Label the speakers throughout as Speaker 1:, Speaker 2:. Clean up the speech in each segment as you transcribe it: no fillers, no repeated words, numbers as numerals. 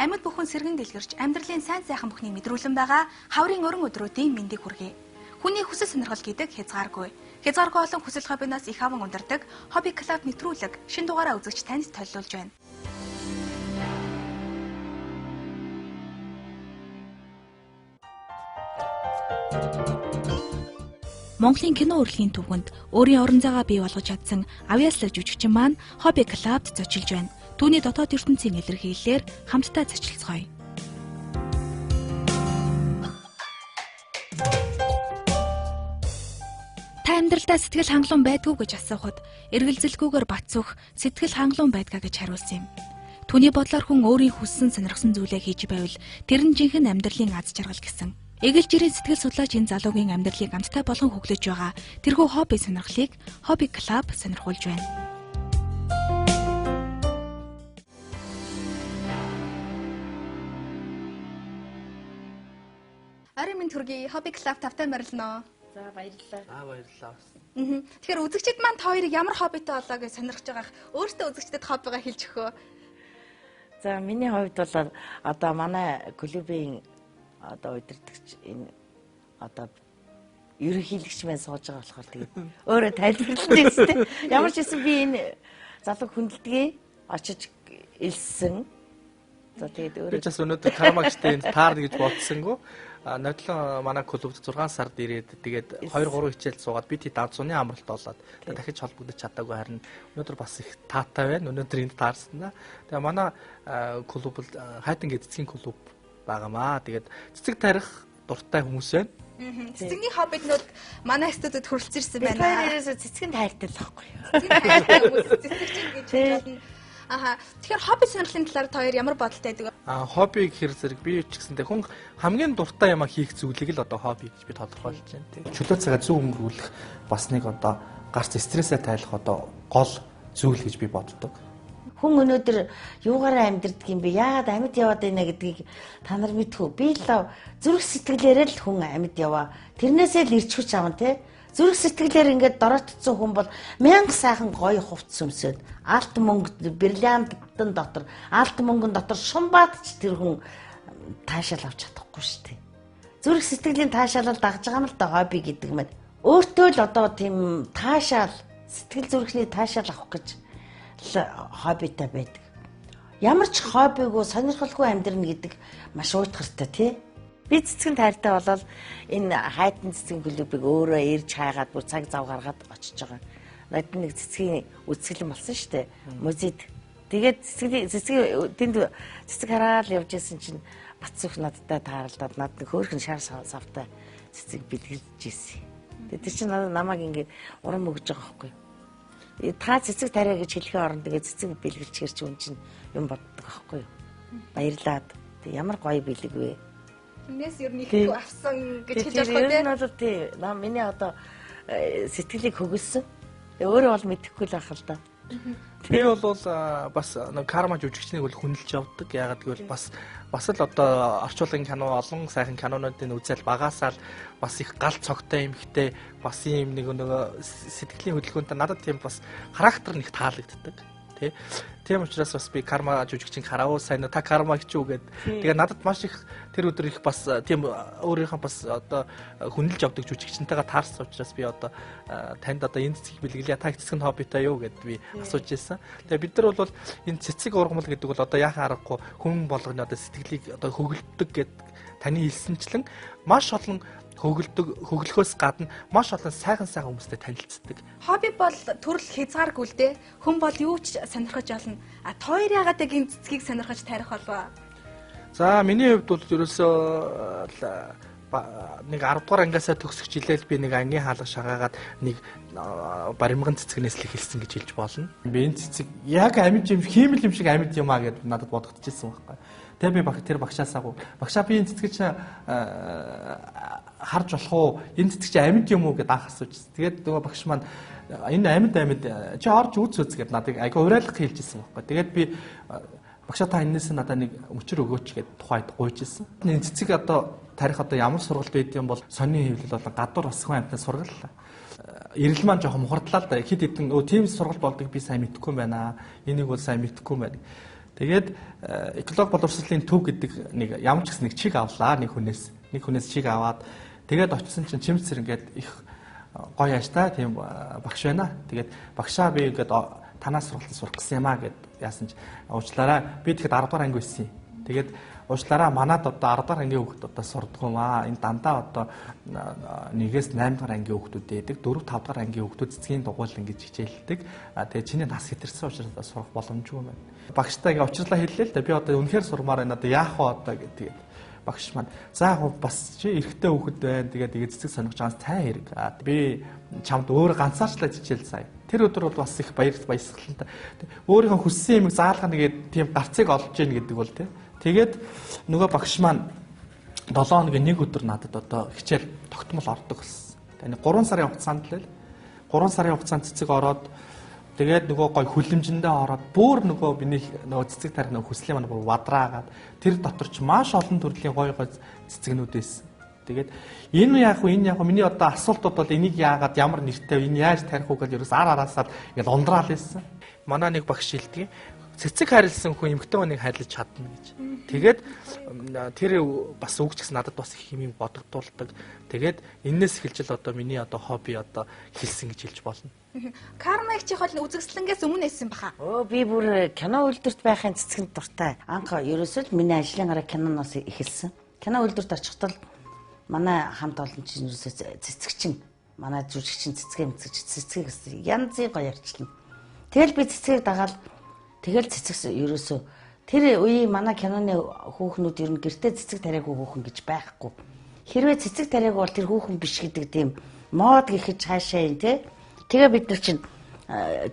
Speaker 1: Амьд бүхэн сэргэн дэлгэрч амьдралын сайн сайхан бүхнийг мэдрүүлэн байгаа хаврын өрн өдрүүдийн мэндийг хүргэе. Хүний хүсэл сонирхол гэдэг хязгааргүй. Хязгааргүй олон хүсэл хоббиноос их аван ундардаг Hobby Club нэвтрүүлэг шин дугаараа үзэгч танд толиулж байна. Монголын кино урлагийн төвгөнд өөрийн орон зайгаа бий болгож чадсан авьяаслаг жүжигчин маань Hobby Club-д зочилж байна. Түүний дотоод ертөнцийн илэрхийллээр хамтдаа зочилцгоё. Та амьдралдаа сэтгэл хангалуун байдгүй гэж асуухад эргэлзэлгүйгээр Батсүх сэтгэл хангалуун байдгаа гэж хариулсан юм. Түүний бодлоор хүн өөрийн хүссэн сонирхсан зүйлээ хийж байвал тэр нь жинхэнэ амьдралын аз жаргал гэсэн. Эгэл жирийн сэтгэл судлаач энэ залуугийн амьдралыг амттай болгон хөглөж байгаа тэрхүү хобби сонирхлыг Hobby Club сонирхуулж байна. Орой минь төргий Hobby Club тавтай морилно.
Speaker 2: За баярлалаа.
Speaker 3: Аа баярлалаа.
Speaker 1: Тэгэхээр үзэгчид маань та хоёрыг ямар хоббитой болоо гэж сонирхож байгаах өөртөө үзэгчдэд хоббигоо хэлж өгөө.
Speaker 2: За миний хувьд бол одоо манай клубын одоо удирдагч энэ одоо ерөнхийлөгч маань сууж байгаа болохоор тэгээд өөрөө тайлбарлана гэсэн. Ямар ч байсан би энэ залуу хүндэлдгээ очиж элсэн. За тэгээд өөрөө
Speaker 3: би ч бас өнөөдөр кармагчтай энд таарна гэж бодсонгүй. Нодлон манай клубт 6 сард ирээд тэгээд 2 3 хичээл суугаад би тэд зуны амралт болоод дахиж холбогдож чадаагүй, харин өнөөдөр бас их таатай байна. Өнөөдөр энд таарсан да. Тэгээ манай клуб бол Хайтан цэцгийн клуб байгаамаа. Тэгээд цэцэг тарих дуртай хүмүүс байна.
Speaker 1: Цэцэгний хоббинууд манай студид хүрэлцэн ирсэн байна.
Speaker 2: Тэр ерөөсөө цэцгэнд хайртай л байхгүй юу?
Speaker 1: Цэцгэнд хайртай хүмүүс цэцэгчин гэж хэлж болно. Аха. Тэгэхээр хобби сонирхлын талаар та хоёр ямар бодолтой байдаг вэ?
Speaker 3: Аа хобби гэхэр зэрэг би ч гэсэндээ хүн хамгийн дуртай юмаа хийх зүйлийг л одоо хобби гэж би тодорхойлж байна тийм. Чөлөө цагаа зөв өнгөрүүлэх бас нэг одоо гарц стрессээ тайлах одоо гол зүйл гэж би боддог.
Speaker 2: Хүн өнөөдөр юугаараа амьдрдаг юм бэ? Яагаад амьд яваад байна гэдгийг та нар мэдхүү. Би л зүрх сэтгэлээрээ л хүн амьд яваа. Тэрнээсээ л ирч хүч авна тий. Зүрх сэтгэлээр ингээд дороотцсон хүн бол мянга сайхан гоё хувцас өмсөд, алт мөнгө бриллиантын дотор, алт мөнгөн дотор шумбаад ч тэр хүн таашаал авч чадахгүй шүү дээ. Зүрх сэтгэлийн таашаалал дагж байгаа юм л да хобби гэдэг маань. Өөртөө л одоо тийм таашаал, сэтгэл зүрхний таашаал авах гэж хоббитай байдаг. Ямар ч хоббигүй сонирхолгүй амьдрна гэдэг маш уйтгартай тий. Би цэцгэн хайртай болол энэ Хайтан цэцгийн клубыг өөрөө ирж хайгаад бүр цаг зав гаргаад очиж байгаа. Надад нэг цэцгийн үзэсгэлэн болсон шүү дээ. Музейд. Тэгээд цэцгийн тэнд цэцэг хараал явж исэн чинь Батсүх надтай тааралдаад над нэг хөөрхөн шар савтай цэцэг бэлгэлж исэн. Тэгээд тэр чинь намайг ингээд урам өгж байгаа байхгүй юу? Та цэцэг тариа гэж хэлэхийн оронд ингээд цэцэг бэлгэлчихэр чи үн чинь юм боддог байхгүй юу? Баярлаад. Тэг ямар гоё бэлэг вэ?
Speaker 1: Тэрнээс ер нь их авсан гэж хэлж болох үү?
Speaker 2: Тэр нь бол тий. Миний одоо сэтгэлийг хөгөлсөн. Өөрөө бол мэдэхгүй л байх л да.
Speaker 3: Би бол бас нэг карма жүжигчнийг бол хүндэлж явдаг. Яагаад гэвэл бас л одоо орчуулгын кино, олон сайхан кинонуудын үзэл багасаа л бас их гал цогтой эмхтэй бас ийм нэг нөгөө сэтгэлийн хөдөлгөөнтэй надад тийм бас характер нь их таалагддаг. Тэ. Тийм учраас бас би карма жүжигчин хараа сайн та карма гэж үү гэд. Тэгээ надад маш их тэр өдөр их бас тийм өөрийнхөө бас одоо хүндэлж явдаг жүжигчнтэйгээ таарсан учраас би одоо танд одоо энэ цэцгийг бэлгэлээ, та цэцэг нь хоббитай юу гэд би асууж ирсэн. Тэгээ бид нар бол энэ цэцэг ургамал гэдэг бол одоо яахан аргагүй хүн болгоны одоо сэтгэлийг одоо хөглөдөг гэд таны хэлсэнчлэн маш олон хөглөдөг, хөглөхөөс гадна маш олон сайхан сайхан хүмүүстэй танилцдаг.
Speaker 1: Хобби бол төрөл хязгааргүй л дээ. Хүн бол юу ч сонирхож олно. А та хоёр яагаад яг энэ цэцгийг сонирхож тарих болов?
Speaker 3: За миний хувьд бол ерөөсөө нэг 10 дугаар ангиасаа төгсөх жилээл би нэг ангийн хаалга шагаагаад нэг баримган цэцгнээс л эхэлсэн гэж хэлж болно. Би энэ цэцэг яг амьд юм хиймэл юм шиг амьд юм а гэд надад бодогдчихсэн байхгүй. Тэгээ би тэр багшаасаа багшаа би энэ цэцгийг харж болох уу? Энэ цэцэг чи амьд юм уу гэд анх асууж. Тэгээд нөгөө багш маань энэ амьд чи орж үз үз гэд надыг айгүй уриалга хэлжсэн байхгүй. Тэгээд би багшаа та энэс надад нэг мөчөр өгөөч гэд тухайд гуйжсэн. Энэ цэцэг одоо тарих одоо ямар сургалт байд юм бол сонин хэвлэл болон гадуур бас хүн амьтны сургал. Ирэл маань жоохон мухардлаа л да. Хэд хэдэн тийм сургалт болдог би сайн мэдэхгүй юм байна. Энийг бол сайн мэдэхгүй юм байна. Тэгээд экологи боловсролын төв гэдэг нэг ямар ч гэсэн нэг чиг авлаа нэг хүнээс. Нэг хүнээс чиг аваад тэгээд очисон чинь чимцэр ингээд их гоё ааштай тийм багш байна. Тэгээд багшаа би ингээд танаас сургалтанд сурах гэсэн юм аа гэд яасан чи уучлаарай. Би тэгэхэд 10 дугаар анги байсан юм. Тэгээд уучлаарай манад одоо 10 дугаар ангийн хүүхэд одоо сурдаг юм аа. Энэ дандаа одоо 1-ээс 8 дугаар ангийн хүүхдүүд байдаг. 4 5 дугаар ангийн хүүхдүүд цэцгийн дугуйлан гэж хичээлдэг. Тэгээд чиний нас хэтэрсэн учраас сурах боломжгүй юм байна. Багштай ингээ учрлаа хэллээ л да. Би одоо үнэхээр сурмаар байна. Одоо яах вэ одоо гэдэг. Багш маань за яг бас чи эрэгтэй хүүхэд байна. Тэгээд цэцэг сонирхож байгаас сайн хэрэг. Би чамд өөр ганцаарчлаа хичээл заяа. Тэр өдөр бол бас их баясгалантай. Өөрийнхөө хүссэн юмыг заалгаа нэгээд тийм гарцыг олж гин гэдэг бол тий. Тэгээд нөгөө багш маань 7 хоногийн нэг өдөр надад одоо хичээл тогтмол ордог гэсэн. Тэгээд 3 сарын хугацаанд л 3 сарын хугацаанд цэцэг ороод тэгээд нөгөө гой хүлэмжэндээ ороод бүр нөгөө миний нөгөө цэцэг тарих нөгөө хүслийн маань бүр вадраагаад тэр дотор ч маш олон төрлийн гой гой цэцэгнүүд байсан. Тэгээд энэ яах вэ? Энэ яах вэ? Миний одоо асуултууд бол энийг яагаад ямар нэртэй энэ яаж тарих уу гэж ерөөс ар араасаа ингээл ундраад байсан. Манай нэг багш хэлдэг. Цэцэг харилсан хүн эмэгтэй хүнийг харилж чадна гэж. Тэгээд тэр бас үг ч гэсэн надад бас их юм бодогдуулдаг. Тэгээд энээс эхэлж л одоо миний одоо хобби одоо хэлсэн гэж хэлж болно.
Speaker 1: Карма их чих бол үзэгслэнгээс өмнө байсан баха.
Speaker 2: Өө би бүр кино үйлдвэрт байхын цэцгэнд дуртай. Анх ерөөсөө л миний ажлын гараа киноноос эхэлсэн. Кино үйлдвэрт очихдоо манай хамт олон чинь ерөөсөө цэцэгчин, манай жүжигчин цэцгээ мэдсэж цэцгийг янзын гоё ярьчлаа. Тэгэл би цэцгийг дагаал тэгэл цэцэг ерөөсөө тэр үеийн манай киноны хүүхнүүд ер нь гэртээ цэцэг тариагүй хүүхэн гэж байхгүй. Хэрвээ цэцэг тариагүй бол тэр хүүхэн биш гэдэг тийм мод гэхэд цаашаа юм те. Тэгээ бид нар чинь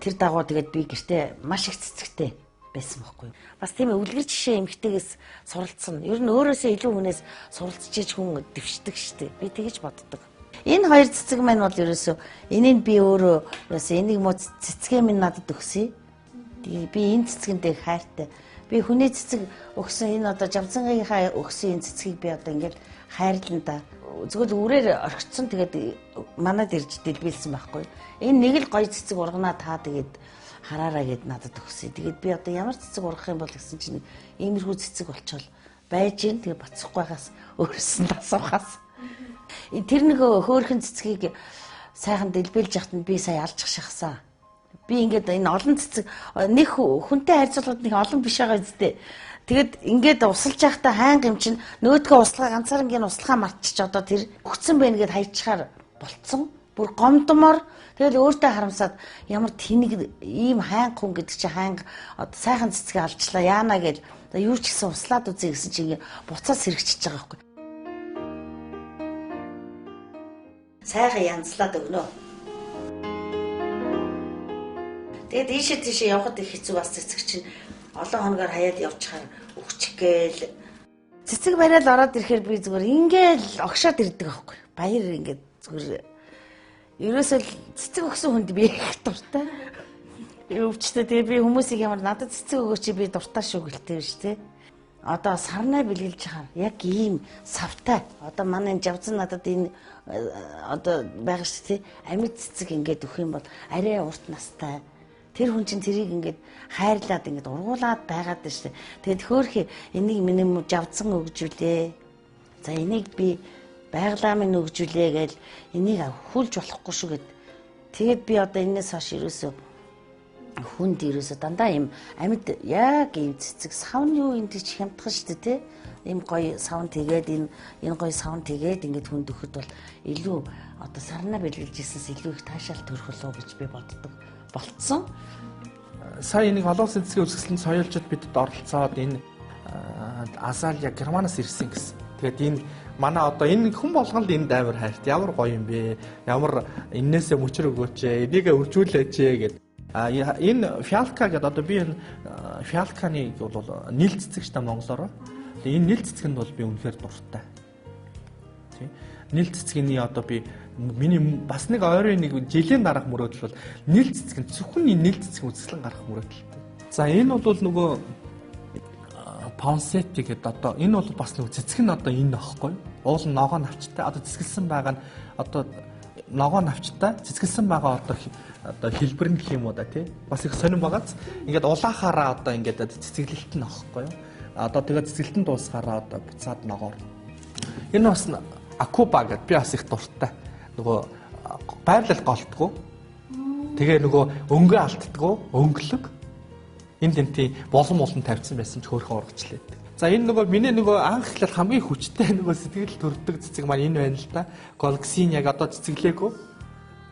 Speaker 2: тэр дагуу тэгээд би гэртээ маш их цэцэгтэй байсан байхгүй. Бас тийм өвлгөр жишээ эмэгтэйгээс суралцсан. Ер нь өөрөөсөө илүү хүнээс суралцж иж хүн дэвшдэг штеп. Би тэгэж боддог. Энэ хоёр цэцэг маань бол ерөөсөө энийг би өөрөө ерөөсөө энийг муу цэцгээ минь надад өгсөн. Тэгээ би энэ цэцгэндээ хайртай. Би хүний цэцэг өгсөн энэ одоо Жавзангийнхаа өгсөн энэ цэцгийг би одоо ингээд хайрлана да. Зүгээр л үрээр орхицсон тэгээд манад ирж дэлбэлсэн байхгүй. Энэ нэг л гоё цэцэг урганаа та тэгээд хараараа гэд надад өгсөн. Тэгээд би одоо ямар цэцэг ургах юм бол гэсэн чинь иймэрхүү цэцэг болчоол байж гин. Тэгээд бацхгүй хаас өөрөөс нь асуухаас. Тэр нэг хөөрхөн цэцгийг сайхан дэлбэлж яхад нь би сая алж шахсан. Би ингээд энэ олон цэцэг нэг хүнтэй харьцуулахад нэг олон биш байгаа үстэй. Тэгээд ингээд усалж байхдаа хайнга юм чинь нөөдгөө услага ганцаарнгийн услахаа мартчих одоо тэр өгцөн байна гэд хайчихаар болцсон. Бүр гомдмор тэгэл өөртөө харамсаад ямар тэнэг ийм хайнга хүн гэдэг чинь хайнга одоо сайхан цэцгээ алчлаа яана гэж юу ч гэсэн услаад үзье гэсэн чинь ингээд буцаа сэрэгчиж байгаа байхгүй. Сайхан янзлаад өгнө. Тэгээд ийшээ тийшээ явхад их хэцүү бас цэцэг чинь олон хоногор хаяад явчихаар өгчих гээл. Цэцэг бариад ороод ирэхээр би зүгээр ингээл огшоод ирдэг аахгүй. Баяр ингээд зүгээр ерөөсөө цэцэг өгсөн хүнд би их дуртай. Өвчтөө тэгээ би хүмүүсийг ямар надад цэцэг өгөөч би дуртай шүү гэлтэй биш те. Одоо сарнай бэлгэлж хаар яг ийм савтай. Одоо манай Жавзан надад энэ одоо байгаа шүү те. Амьд цэцэг ингээд өгөх юм бол арай урт настай. Тэр хүн чинь тэрийг ингээд хайрлаад ингээд ургуулад байгаад байна шүү дээ. Тэгээд хөөхи энийг миний Жавзан өгжүүлээ. За энийг би байглаа минь өгжүүлээ гэж энийг хүлж болохгүй шүү гэд. Тэгээд би одоо энэс хойш ерөөсөө хүнд ерөөсөө дандаа юм амьд яг ийм цэцэг савн юу юм тийч хямдхан шүү дээ тий. Ийм гоё савн тэгээд энэ гоё савн тэгээд ингээд хүнд өгөхөд бол илүү одоо сарнаа бэлгэлж ирсэнс илүү их таашаал төрөх болов гэж би боддог болцсон.
Speaker 3: Сая энийг олон улсын цэцгийн үзэсгэлэнд соёлжид бидэд оролцоод энэ Азалия Германаас ирсэн гэсэн. Тэгээд энэ манай одоо энэ хүн болгонд энэ амар хайрт ямар гоё юм бэ? Ямар эннээсээ мөчөр өгөөч ээ, энийгээ үржүүлээч ээ гэд. Энэ фиалка гэдэг одоо би энэ фиалканы бол нийл цэцэг шүү дээ монголоор. Тэгээ энэ нийл цэцгэнд бол би үнэхээр дуртай. Тий. Нийл цэцгэний одоо би миний бас нэг ойрын нэг жилийн дараах мөрөөдөл бол нийл цэцгэн зөвхөн энэ нийл цэцэг үзэсгэлэн гарах мөрөөдөлтэй. За энэ бол нөгөө Понсети гэдэг одоо энэ бол бас нөгөө цэцэг нь одоо энэ аахгүй. Уул ногоо навчтай одоо цэцгэлсэн байгаа нь одоо ногоо навчтай цэцгэлсэн байгаа одоо хэлбэр нь гэх юм уу да тий. Бас их сонирн байгааз ингээд улаахаараа одоо ингээд цэцгэлэлт нь авахгүй юу. Одоо тэгээд цэцгэлтэн дуусгаараа одоо буцаад ногоор. Энэ бас акуба гэд би бас их дуртай. Нөгөө байрлал голтгоо. Тэгээ нөгөө өнгө алддгоо, өнгөлөг. Энэ тэнтийн болон тавьсан байсан ч хөөрхөн ургачлаа. За энэ нөгөө миний нөгөө анх эхлэл хамгийн хүчтэй нөгөө сэтгэл төрдөг цэцэг маань энэ байна л да. Голксин яг одоо цэцэглээгүй.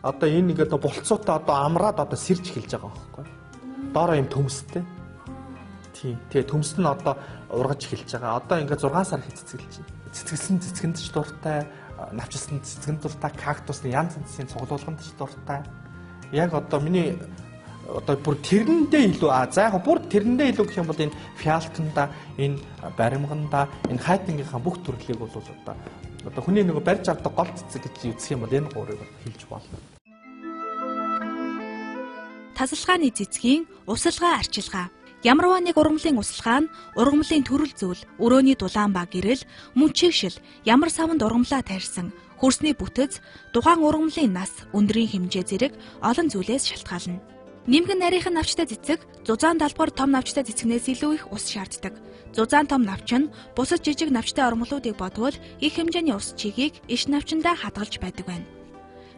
Speaker 3: Одоо энэ нэг одоо булцуутай одоо амраад одоо сэрж эхэлж байгаа байхгүй. Доороо юм төмстэй. Тийм. Тэгээ төмс нь одоо ургаж эхэлж байгаа. Одоо ингээд 6 сар их цэцгэлж байна. Цэцгэлсэн цэцгэнд ч дуртай, навчсан цэцгэнд дуртай, кактусны янз янзын цуглуулганд ч дуртай. Яг одоо миний одоо бүр тэрэндээ илүү за яг бүр тэрэндээ илүү гэх юм бол энэ фиалканда, энэ баримганда, энэ хайтингийнхаа бүх төрлийг бол одоо хүний нөгөө барьж авдаг гол цэцэг гэж үзэх юм бол энэ гурыг хэлж болно.
Speaker 1: Тасалгааны цэцгийн усалгаа арчилгаа. Ямарваа нэг ургамлын усалгаа нь ургамлын төрөл зүйл, өрөөний дулаан ба гэрэл, мөн чигшил, ямар савнд ургамлаа тайрсан, хөрсний бүтэц, тухайн ургамлын нас, өндрийн хэмжээ зэрэг олон зүйлээс шалтгаална. Нимгэн нарийнхан навчтай цэцэг зузаан далбар том навчтай цэцгнээс илүү их ус шаарддаг. Зузаан том навч нь бусад жижиг навчтай ургамлуудыг бодвол их хэмжээний ус чигийг иш навчандаа хадгалж байдаг байна.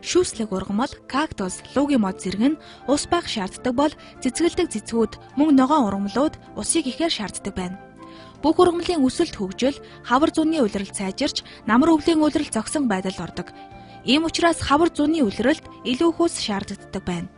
Speaker 1: Шүүслэг ургамал, кактус, луугийн мод зэрэг нь ус бага шаарддаг бол цэцгэлдэг цэцгүүд мөн ногоон ургамлууд усыг ихээр шаарддаг байна. Бүх ургамлын өсөлт хөгжил, хавар зуны улирал сайжирч, намар өвлийн улирал зогсон байдал ордог. Ийм учраас хавар зуны улиралд илүү их ус шаарддаг байна.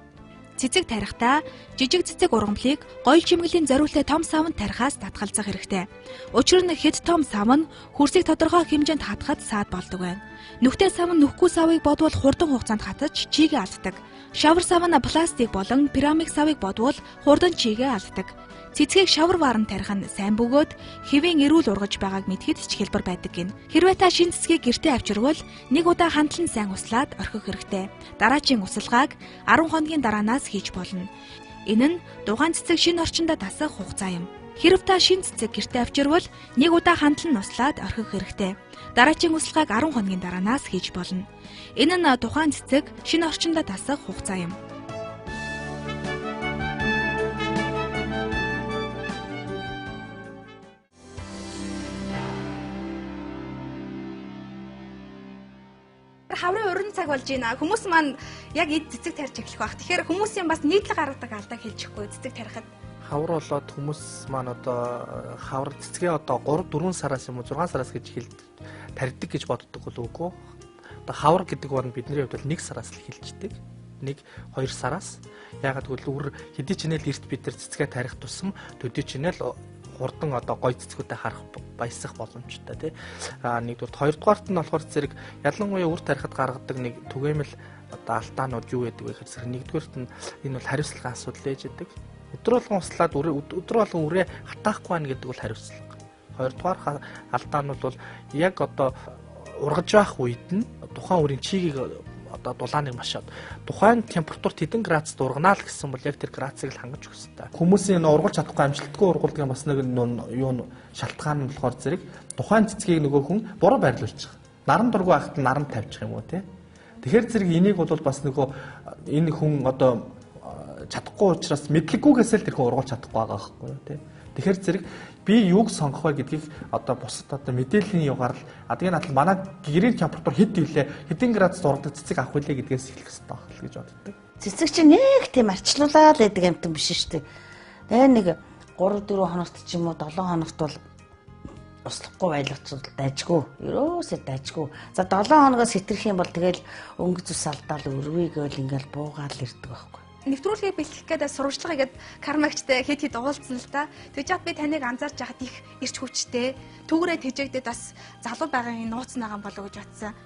Speaker 1: Цэцэг тарихдаа жижиг цэцэг ургамлыг гоёл чимэглэлийн зориулттай том савнд тарихаас татгалзах хэрэгтэй. Учир нь хэд том сав нь хөрсийг тодорхой хэмжээнд хатахад саад болдог байна. Нүхтэй сав нь нүхгүй савыг бодвол хурдан хугацаанд хатаж чигээ алддаг. Шавар сав нь пластик болон пирамид савыг бодвол хурдан чигээ алддаг. Цэцгийг шавар варан тарих нь сайн бөгөөд хэвийн эрүүл ургаж байгааг мэдхэд ч хэлбэр байдаг гин. Хэрвээ та шинэ цэцгийг гэртээ авчирвал нэг удаа хандлан сайн услаад орхих хэрэгтэй. Дараачийн усалгааг 10 хоногийн дараанаас хийж болно. Энэ нь дугаан цэцэг шинэ орчиндөө тасах хугацаа юм. Хэрв та шинэ цэцэг гэртээ авчирвал нэг удаа хандлан услаад орхих хэрэгтэй. Дараачийн усалгааг 10 хоногийн дараанаас хийж болно. Энэ нь тухайн цэцэг шинэ орчиндөө тасах хугацаа юм.
Speaker 4: Хаврын уран цаг болж байна. Хүмүүс маань яг эд цэцэг тарьж эхлэх байх. Тэгэхээр хүмүүсийн бас нийтлэг гаргадаг алдааг хэлчихгүй цэцэг тарихад.
Speaker 3: Хавар болоод хүмүүс маань одоо хавар цэцгээ одоо 3 4 сараас юм уу 6 сараас гэж хэлд тарьдаг гэж боддог бол үгүй. Одоо хавар гэдэг нь бидний хувьд бол 1 сараас л эхэлждэг. 1 2 сараас. Яагаад гэвэл үр хэдий ч нэл эрт бид нар цэцгээ тарих тусам төдий ч нэл хурдан одоо гой цэцгүүдэд харах баясах боломжтой тий. А нэгдүгээр, хоёрдугаарт нь болохоор зэрэг ялангуяа үр тарихад гаргадаг нэг түгээмэл одоо алдаанууд юу гэдэг вэ гэхээр зэрэг нэгдүгээрт нь энэ бол хариуцлагын асуудал ээж байдаг. Өдөр болгон услаад өдөр болгон үрээ хатаахгүй байна гэдэг бол хариуцлага. Хоёрдугаар алдаа нь бол яг одоо ургаж байх үед нь тухайн үрийн чигийг одоо дулааныг маш од. Тухайн температурт хэдэн градусд ургана л гэсэн бол яг тэр градусыг л хангаж өгөх хэрэгтэй. Хүмүүсийн ургуулж чадахгүй амжилтгүй ургуулдаг бас нэг юу шалтгаан нь болохоор зэрэг тухайн цэцгийг нөгөө хүн буруу байрлуулчих. Наран дургүй байхад наран тавьчих юм уу те. Тэгэхээр зэрэг энийг бол бас нөгөө энэ хүн одоо чадахгүй учраас мэдлэггүйгээсээ л тэр хүн ургуулж чадахгүй байгаа байхгүй юу те. Тэгэхээр зэрэг би юуг сонгох вэ гэдгийг одоо бусад одоо мэдээллийн югаар л адгийн наадал манай гэрийн температур хэд билээ, хэдэн градус ургадаг цэцэг авах билээ гэдгээс эхлэх хэрэгтэй байх л гэж боддог.
Speaker 2: Цэцэг чинь нэг тийм арчлуулаад байдаг амтан биш шүү дээ. Тэгээ нэг 3 4 хоногт ч юм уу 7 хоногт бол услахгүй байлгач дайжгүй. Ерөөсөө дайжгүй. За 7 хоногоос хэтэрх юм бол тэгэл өнгө зүс алдаал өрвөө гээл ингээл буугаал ирдэг байхгүй.
Speaker 4: Нэвтрүүлгийг бэлтгэх гээд сурвалжлага хийгээд кармагчтай хэд хэд уулзсан л та. Тэгж яхад би таныг анзаарч яхад их ирч хүчтэй, түүгээрээ тэжээгдээд бас залуу байгаа нууц нагаан болов гэж бодсон.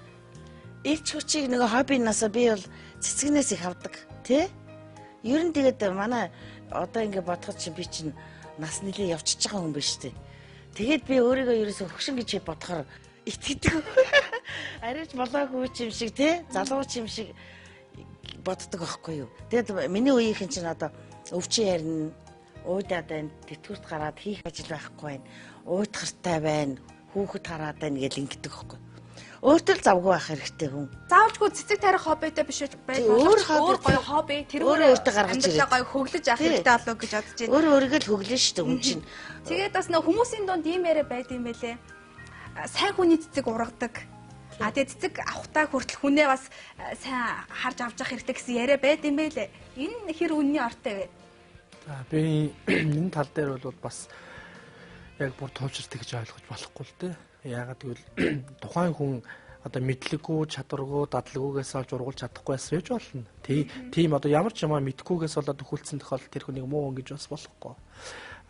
Speaker 2: Ирч хүчийг нөгөө хоббинаасаа би бол цэцгнээс их авдаг, тий? Ер нь тэгээд манай одоо ингэ бодоход чи би чинь нас нэлээ явчихж байгаа хүн биш үү? Тэгээд би өөрийгөө ерөөсөө хөгшин гэж бодохоор итгэдэг. Арайч болоогүй юм шиг тий? Залуу юм шиг боддог байхгүй юу. Тэгээд миний үеийнхэн чинь одоо өвчин ярина, уудаад байна, тэтгэврт гараад хийх ажил байхгүй байна, уйтгартай байна, хүүхэд хараад байна гэж ингэдэг байхгүй. Өөртөө л завгүй байх хэрэгтэй хүн.
Speaker 4: Заавалжгүй цэцэг тарих хоббитэй биш байж өөр гоё хобби тэр
Speaker 2: өөртөө гаргаж ирээд
Speaker 4: гоё хөглөж авах хэрэгтэй болов гэж бодож байна.
Speaker 2: Өөрөө өөрийгөө л хөглөн шүү дээ хүн чинь.
Speaker 4: Тэгээд бас нөө хүмүүсийн дунд ийм яриа байд юм байлээ. Сайн хүний цэцэг ургадаг. А тэгээ цэцэг авахтаа хүртэл хүнээ бас сайн харж авч явах хэрэгтэй гэсэн яриа байд юм байлээ. Энэ хэр үнний ортой вэ?
Speaker 3: За би энэ тал дээр бол бас яг бүр туйлширдаг гэж ойлгож болохгүй л дээ. Яагаад гэвэл тухайн хүн одоо мэдлэггүй, чадваргүй, дадлгүйгээс олж ургуулж чадахгүй байсан байж болно. Тийм одоо ямар ч юм мэдхгүйгээс болоод өхүүлсэн тохиолдолд тэр хүнийг муу хүн гэж бас болохгүй.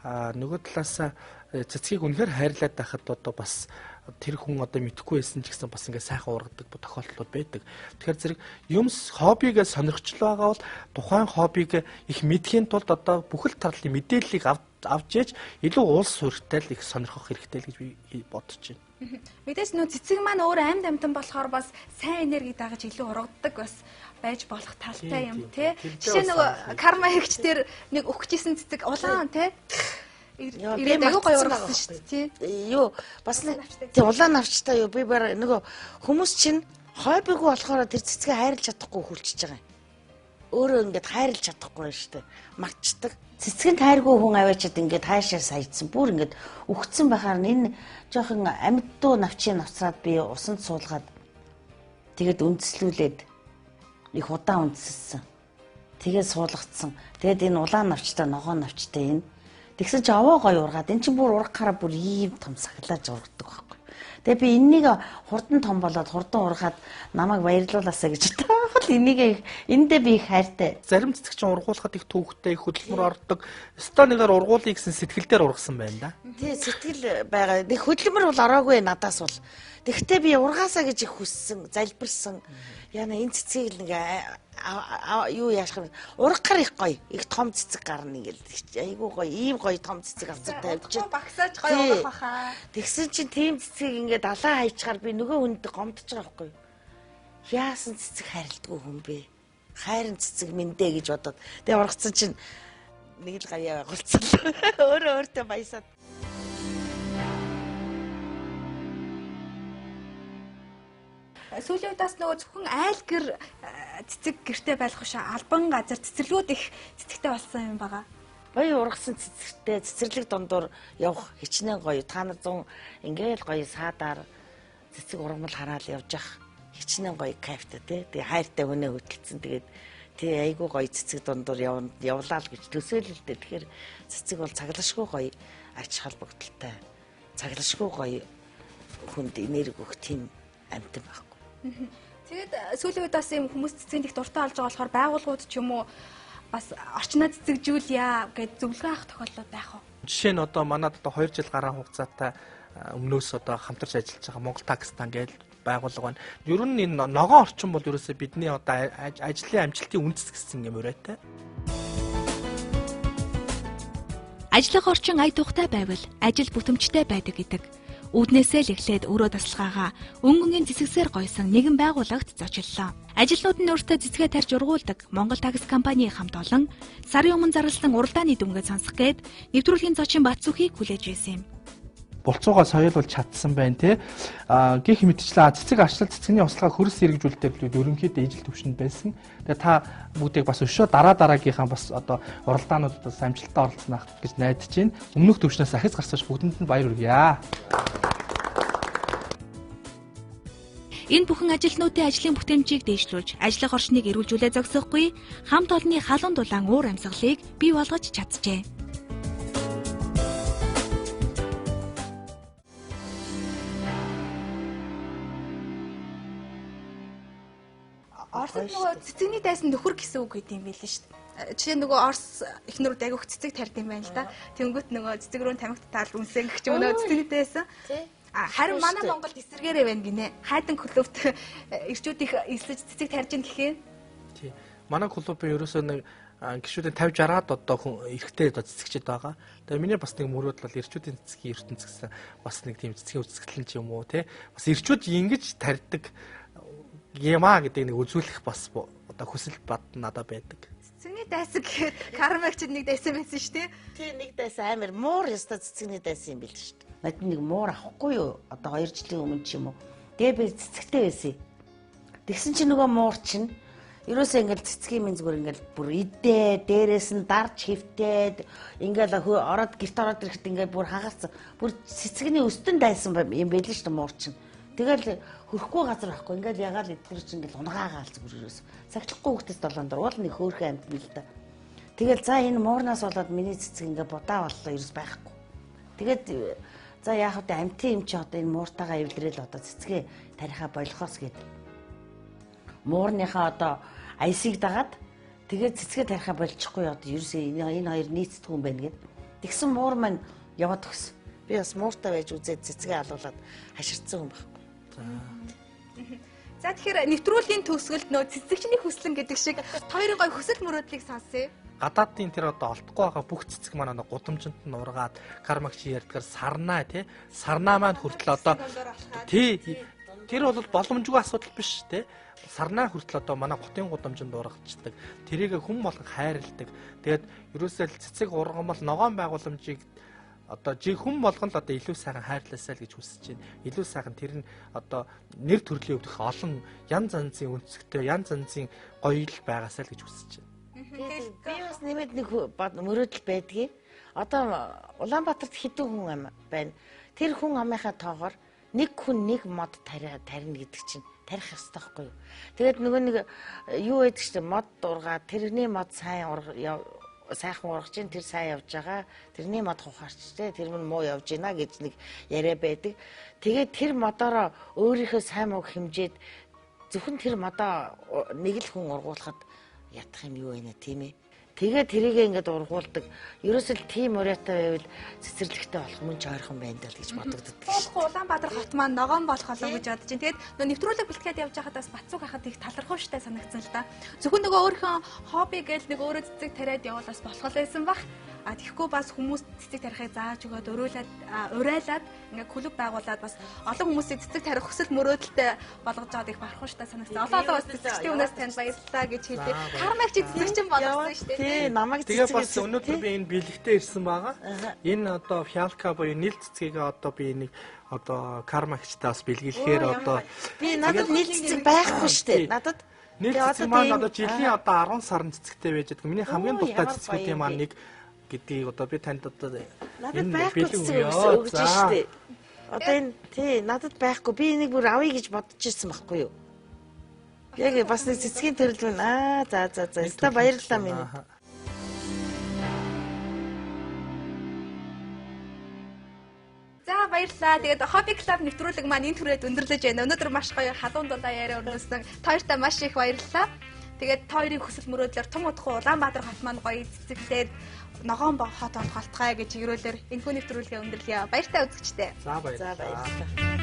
Speaker 3: А нөгөө талаас цэцгийг үнэхээр хайрлаад байхад одоо бас тэр хүн одоо мэдэхгүй байсан ч гэсэн бас ингээ сайхан ургадаг тохиолдлууд байдаг. Тэгэхээр зэрэг юмс хоббигээ сонирхчлоо байгаа бол тухайн хоббиг их мэдхийн тулд одоо бүхэл тарлын мэдээллийг авч ээж илүү улс суурьтай л их сонирхох хэрэгтэй л гэж би бодож байна.
Speaker 4: Мэдээж нөө цэцэг маань өөр амьд амьтан болохоор бас сайн энерги дагаж илүү ургадаг бас байж болох талтай юм тий. Жишээ нөгөө карма хэгч дээр нэг өгчээсэн цэцэг улаан тий. Ирээд аягүй гоё ургасан шүү дээ тий.
Speaker 2: Юу бас нэг тий улаан навчтай юу би бар нөгөө хүмүүс чинь хоббигүй болохоор тэр цэцгээ хайрлаж чадахгүй хүлчиж байгаа юм. Өөрөө ингээд хайрлаж чадахгүй байна шүү дээ. Мартчихдаг. Цэцгэнд хайргүй хүн аваачаад ингээд хаашаа саяцсан. Бүр ингээд үхсэн байхаар энэ жоохон амьддуу навчийн навцраад би усанд суулгаад тэгээд үндэслүүлээд их удаан үндэсэлсэн. Тэгээд суулгацсан. Тэгээд энэ улаан навчтай ногоон навчтай энэ тэгсэн чи овоо гоё ургаад эн чинь бүр ургахаараа бүр ийм том сахилааж ургадаг байхгүй. Тэгээ би энэнийг хурдан том болоод хурдан ургаад намайг баярлуулаасаа гэж бодоод энийг эндээ би их хайртай.
Speaker 3: Зарим цэцэг чинь ургуулахад их түүхтэй, их хөдөлмөр ордог. Өстой нэгээр ургуулъя гэсэн сэтгэл дээр ургасан байна да.
Speaker 2: Тий, сэтгэл байгаа. Нэг хөдөлмөр бол ороогүй надаас бол. Тэгвэл би ургаасаа гэж их хүссэн, залбирсан. Яна энэ цэцгийг л нэг юу яашах юм. Ургахаар их гоё. Их том цэцэг гарна ингээл. Айгуу гоё. Ийм гоё том цэцэг авцар тавьчих.
Speaker 4: Багсааж гоё ургах баха.
Speaker 2: Тэгсэн чинь тийм цэцгийг ингээд далаа хайчаар би нөгөө хүнд гомдож байгаа байхгүй юу? Яасан цэцэг хайрладгүй хүн бэ? Хайрын цэцэг минь дээ гэж бодоод. Тэгээ ургацсан чинь нэг л гаяа байгуулсан. Өөрөө өөртөө баясаад.
Speaker 4: Сүүлийн үед бас нөгөө зөвхөн айл гэр цэцэг гэрте байх биш албан газар цэцэрлэгүүд их цэцэгтэй болсон юм байгаа.
Speaker 2: Гоё ургасан цэцэгтэй цэцэрлэг дундуур явах хичнээн гоё. Та нар зун ингээл гоё саадаар цэцэг ургамал хараал явж ах хичнээн гоё кайфтай тий. Тэгээ хайртай хүнээ хөтөлсөн. Тэгээд тий айгүй гоё цэцэг дундуур явлаа л гэж төсөөлөл дээ. Тэгэхээр цэцэг бол цаглашгүй гоё ач холбогдолтой. Цаглашгүй гоё хүнд энерги өгөх тийм амьтан байхгүй.
Speaker 4: Тэгээд сүүлийн үед бас юм хүмүүс цэцгийн их дуртай болж байгаа болохоор байгууллагууд ч юм уу бас орчноо цэцэгжүүлье гэж зөвлөгөө авах тохиолдлууд байх уу?
Speaker 3: Жишээ нь одоо манад одоо 2 жил гаруй хугацаатай өмнөөс одоо хамтарч ажиллаж байгаа Монгол Такстан гэж байгууллага байна. Ер нь энэ ногоон орчин бол ерөөсөө бидний одоо ажлын амжилтын үндэс гэсэн юм урайтай.
Speaker 1: Ажлах орчин ая тухтай байвал ажил бүтэмжтэй байдаг гэдэг. Үүднээсээ л эхлээд өрөө тасалгаагаа өнгөнгийн цэцэгсээр гойсон нэгэн байгууллагт зочиллоо. Ажилтнууд нь өөртөө цэцгээ тарьж ургуулдаг Монгол Такс компани хамт олон сарын өмнө зарласан уралдааны дүнгээ сонсох гээд нэвтрүүлгийн зочин Батсүхийг хүлээж байсан юм.
Speaker 3: Булцуугаа соёлуулж чадсан байна те. Гэх мэтчлэн цэцэг арчлал цэцэгний услага хөрс хэрэгжүүлэлтээр ерөнхийдөө ижил төвшөнд байсан. Тэгээ та бүгдийг бас өшөө дараа дараагийнхаа бас одоо уралдаануудад бас амжилттай оролцсон ах гэж найдаж байна. Өмнөх төвшнөөс ахиц гарсаж бүгдэнд нь баяр хүргье.
Speaker 1: Энэ бүхэн ажилтнуудын ажлын бүтээмжийг дээшлүүлж, ажиллах орчныг эрүүлжүүлээ зогсохгүй, хамт олонны халуун дулаан уур амьсгалыг бий болгож чаджээ.
Speaker 4: Оросд нөгөө цэцэгний дайсан нөхөр гэсэн үг гэдэг юм байл шүү дээ. Жишээ нь нөгөө Орос эхнэрүүд айгүйх цэцэг тарьд юм байна л да. Тэнгүүт нөгөө цэцэг рүү тамхи татаал үнсэн гэх юм нөгөө цэцэгний дайсан. Харин манай Монголд эсэргээрээ байна гинэ. Хайдан клубт эрчүүд их эслэж цэцэг тарьж ин гэхээ.
Speaker 3: Тий. Манай клубын ерөөсөө нэг гişүүдийн 50 60-аад одоо хүн эрэгтэй одоо цэцэгчд байгаа. Тэгээ миний бас нэг мөрөөдөл бол эрчүүдийн цэцгийн ертөнц гэсэн бас нэг тийм цэцгийн үзэсгэлэн ч юм уу те. Бас эрчүүд ингэж тарьдаг юмаа гэдэг нэг үзүүлэх бас одоо хүсэл бад надад байдаг.
Speaker 4: Цэцэгний дайсан гэхээр кармагчд нэг дайсан байсан шүү дээ.
Speaker 2: Тий, нэг дайсан амар муур ёстой цэцэгний дайсан юм бил шүү дээ. Надад нэг муур авахгүй юу? Одоо 2 жилийн өмнө ч юм уу. Тэгээ би цэцэгтэй байсан. Тэгсэн чинь нөгөө муур чинь ерөөсөө ингээл цэцгийн минь зүгээр ингээл бүр идээ, дээрээс нь дарж хөвтээд ингээл ороод гэрт ороод ирэхэд ингээл бүр хагарсан. Бүр цэцгний өстөн дайсан юм байл шүү дээ муур чинь. Тэгэл хөрөхгүй газар байхгүй. Ингээл ягаал эдгэр чинь ингээл унгаагаал зүгээр ерөөсөө. Сахилахгүй хүүхдээс долоон дор уул нэг хөөрхөн амьд мэл та. Тэгэл за энэ муурнаас болоод миний цэцэг ингээ будаа боллоо ерөөс байхгүй. Тэгээд за яах вэ амтын юм чи одоо энэ мууртайгаа эвлэрэл одоо цэцгээ тарихаа болохоос гээд муурныхаа одоо аясыг дагаад тэгээд цэцгээ тарихаа болчихгүй одоо ерөөсөө энэ хоёр нийцдэг юм байна гэд. Тэгсэн муур маань яваад өгсөн. Би бас мууртай байж үзээд цэцгээ алуулаад хаширцсан юм байхгүй.
Speaker 4: За тэгэхээр нэвтрүүлгийн төгсгөлд нөө цэцэгчний хүслэн гэдэг шиг хоёрын гой хүсэл мөрөөдлийг сонсъё.
Speaker 3: Гадаадын тэр одоо олдохгүй байгаа бүх цэцэг маань одоо гудамжинд нь ургаад кармагч ярьдгаар сарнаа тий сарнаа маань хүртэл одоо тий тэр бол боломжгүй асуудал биш тий сарнаа хүртэл одоо манай хотын гудамжинд ургацдаг. Тэрийг хүн болгон хайрладаг. Тэгээд ерөөсөө л цэцэг ургамал ногоон байгууламжийг одоо жи хүн болгон л одоо илүү сайхан хайрлаасай л гэж хүсэж байна. Илүү сайхан тэр нь одоо нэр төрлийн өвдөх олон янз янзын өнцгтэй, янз янзын гоёл байгаасай л гэж хүсэж байна.
Speaker 2: Би бас нэмээд нэг мөрөөдөл байдгийг. Одоо Улаанбаатарт хэдэн хүн ам байна. Тэр хүн амынхаа тоогоор нэг хүн нэг мод тарина гэдэг чинь тарих ёстой байхгүй юу. Тэгээд нөгөө нэг юу байдаг чинь мод ургаа тэрний мод сайн сайхан ургаж чинь тэр сайн явж байгаа. Тэрний мод хухаарч те тэр мөн муу явж гинэ гэж нэг яриа байдаг. Тэгээд тэр модоороо өөрийнхөө сайн мууг хэмжээд зөвхөн тэр модоо нэг л хүн ургуулхад ятах юм юу байна тийм ээ. Тэгээ тэрийгээ ингээд ургуулдаг. Ерөөсөө л тийм уриатай байвал цэцэрлэгтэй болох мөн ч ойрхон байна даа л гэж бодогддог.
Speaker 4: Болохгүй Улаанбаатар хот маань ногоон болох болов гэж бодож чинь. Тэгээд нөө нэвтрүүлэг бэлтгээд явж байхад бас Батцуг хахад их талархууштай санагдсан л да. Зөвхөн нөгөө өөрийнхөө хобби гээл нэг өөрөө цэцэг тариад явуул бас болох л байсан бах. А тэгэхгүй бас хүмүүс цэцэг тарихыг зааж өгөөд урайлаад ингээ клуб байгуулад бас олон хүмүүсийг цэцэг тарих хүсэл мөрөөдөлтэй болгож байгаад их барахууштай санагдсан. Одоо бас цэцэгчдийн үнээс танд баярлалаа гэж хэлье. Кармаг чи цэцэгчин болгосон шүү дээ.
Speaker 2: Тий, намайг
Speaker 3: цэцэг. Тэгээ бас өнөөдөр би энэ бэлэгтээ ирсэн байгаа. Энэ одоо фиалка буюу нийл цэцгийг одоо би нэг одоо кармагчтай бас бэлгэлэхээр одоо
Speaker 2: би надад нийл цэцэг байхгүй шүү дээ. Надад
Speaker 3: нийл цэцэг маань одоо жилийн одоо 10 сарын цэцэгтэй байж байгаа. Миний хамгийн дуртай цэцгүүдийн маань нэг гэдгийг одоо би танд одоо
Speaker 2: надад байхгүй цэцэг өгч штэ. Одоо энэ тий надад байхгүй. Би энийг бүр авъя гэж бодож ирсэн байхгүй юу? Яг бас нэг цэцгийн төрөл байна. Аа за за за. Өстө баярлалаа минь.
Speaker 4: За баярлалаа. Тэгээд Hobby Club нэвтрүүлэг маань энэ түрээд өндөрлөж байна. Өнөөдөр маш гоё халуун дулаан яриа өрнөсөн. Та хоёртаа маш их баярлалаа. Тэгээд та хоёрын хүсэл мөрөөдлөөр тум удахгүй Улаанбаатар хот маань гоё цэцэглээд ногоон хот болох болтугай гэж ерөөлөөр энэхүү нэвтрүүлгээ өндөрлөе. Баяртай үзэгчдээ.
Speaker 3: За баярлалаа.